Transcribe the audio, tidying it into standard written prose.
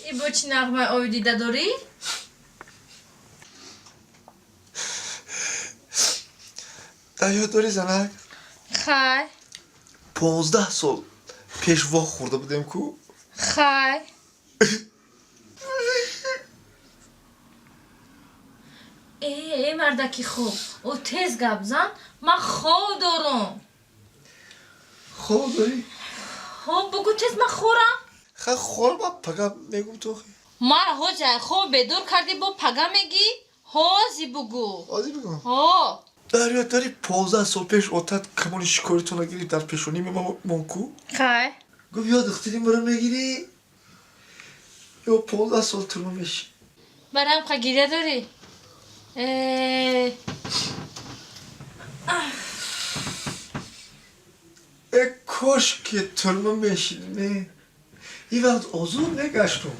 И бо чӣ нағмаи ови дида дорӣ? Дар ёд дорӣ, занак? Хай. 15 сол пеш вох хӯрда будем ку? Хай. Э, э, мардаки хуб, о, тез гап зан, ман хоб дорам. Хоб дорӣ? Хоб, бугӯ тез, ман хӯрам. Ха, хор, ма пага мегум то. Мара ҳоҷа хоб бедор кардӣ, бо пага мегӣ? Ҳози бугӯ. Ҳозир бигӯм? Ҳо. Дар ёд дорӣ, 15 сол пеш отат камони шикоритона гирифт, дар пешонӣ мемон ку? Хай. Гуфт: ё духтари маро мегирӣ, ё 15 сол турма мешӣ. Барам қа гиря дорӣ? Э. Э, кош ки турма мешидме, ин вақт озод мегаштум.